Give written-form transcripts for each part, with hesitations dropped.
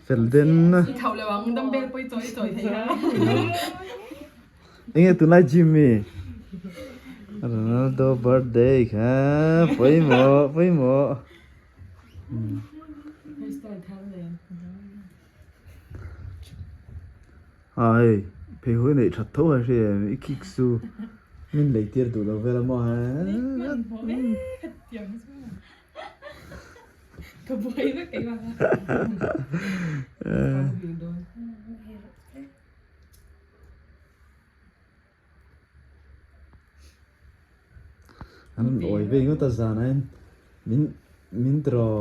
Fel den. Enge tunlai gym mi? Ronaldo birthday kha pawimawh pawimawh. A hei pheihawi neih that tho a hria em i kick chu min lei tir duh lo vel a maw he. An awi ve ngawt a zan ah hian min min tiraw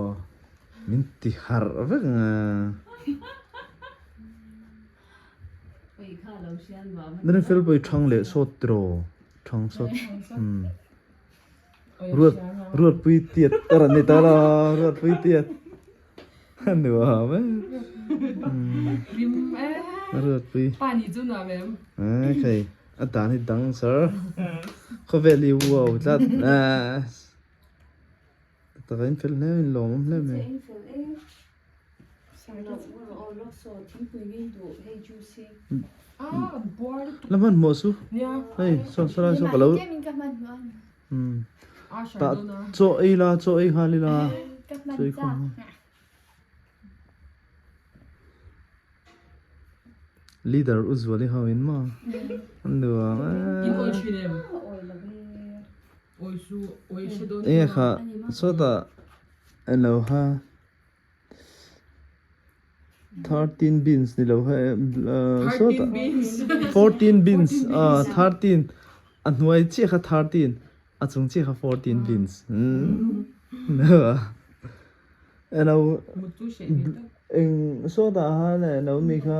min ti harh vek ang a. Nani fel pawh i thang leh sawt tiraw thang sawt umm ruat ruatpui tiat a rawn ni ta lo ruatpui tiat a nuam e ruatpui e khei a dan hi dang sir khawvel hi wow tlat taka in fel hle in lawm awm hle mai. La hmanhmawh su hei saw saw lai saw ka lo umm tah chaw ei la chaw ei nghal ila chaw ei khawm nghal leader u zual i ho in maw an nuam e enge kha sawtah elo kha. 13 beans ni lo kha sawtah 14 beans ah 13 a hnuai chiah kha 13 a chung chiah kha 14 beans elo eng sawtah khan elo mi kha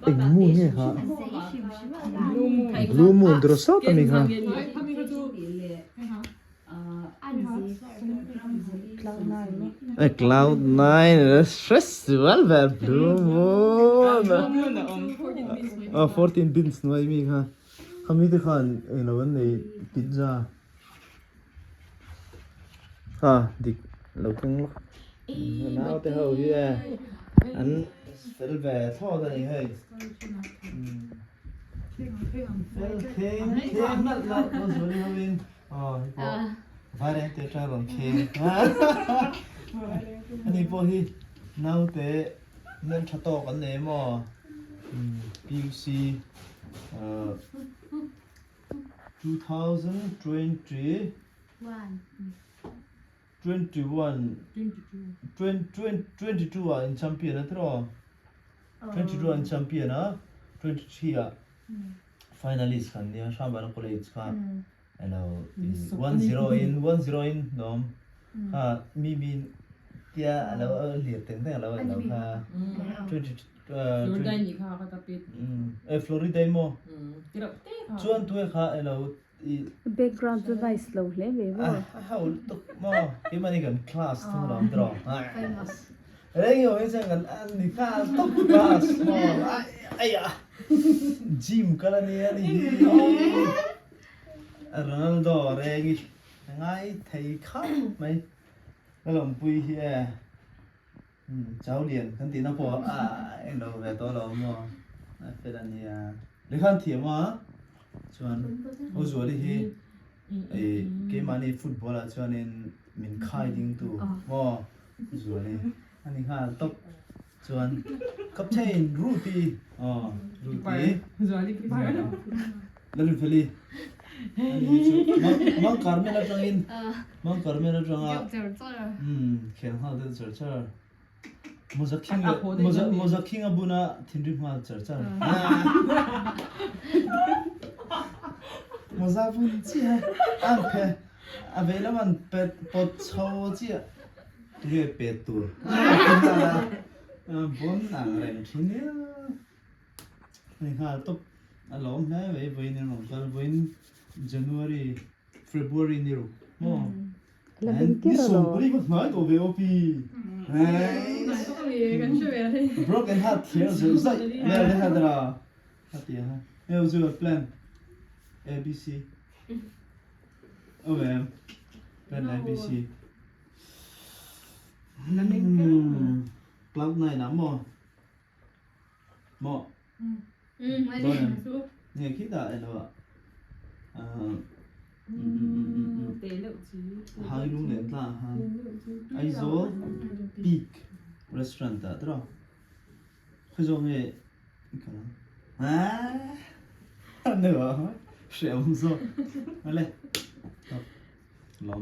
Eng moon nge kha? Blue moon tur sawt a ni kha. E cloud nine festival ve blue moon. A 14 bins nuai mi kha. Khami te khan eng lo an nei pizza. Ha dik lo keng lawk. Nau te ho hi e an fel ve thlawt a ni hei. Fel kheng kheng nalh nalh lo zual i ho in aw hei pawh vaireng te atang rawn kheng ani pawh hi naute hmeltha tawk an nei maw PUC 2020 21 22 ah in champion a tiraw 22 ah in champion a 23 ah finalist khan nia Hrambana College kha alo 1-0 in 1-0 in lawm kha mi mi tia alo liat teng teng alo alo kha 20 Florida ni kha ka tapit e Florida maw chuan tu kha alo Background chu nice lo hle mai maw? A ho lutuk maw? Keimahni kan class thung lo ang tiraw? Reng ho hi chuan kan an ni nghal tawp class maw? Aiah gym kal a nia ni hi Ronaldo reng hi a ngai thei khauh mai ka lawmpui hi e chau lian kan tihna pawh a englo ve tawh lo maw a fel a nia lehkha an thiam a chuan Uzuali hi ih keimahni football ah chuanin min khai ding tu maw Uzuali a ni nghal tawp chuan captain Ruti aw Ruti Lalrinfeli ani hi chu Mount Carmel atangin Mount Carmel atanga umm khel nghal deuh char char. Mawza khing leh mawza mawza khing a bun a thinrim nghal char char. Mawza bun chiah a an phe a vei lam an pet pawt chho chiah tunge pet tur a bun ang reng thin nia. Hei nghal tawp a lawm hle mai vawiin an rawn kal vawiin January February ni ruk maw ni sawmpali ka hnai tawh ve aw pi broken heart thler zawih zaih vel te kha tara a ti a hei chu plan A B C. Awm em? Pen lai PC. Cloud 9 ah maw? Maw? Dawn em? Nge khitah elo ah. Hai lung len tla han. Aizawl Peak Restaurant ah tiraw? Khawi zawk nge i kal ang? Aaa! Hrehawm zawk. Awle.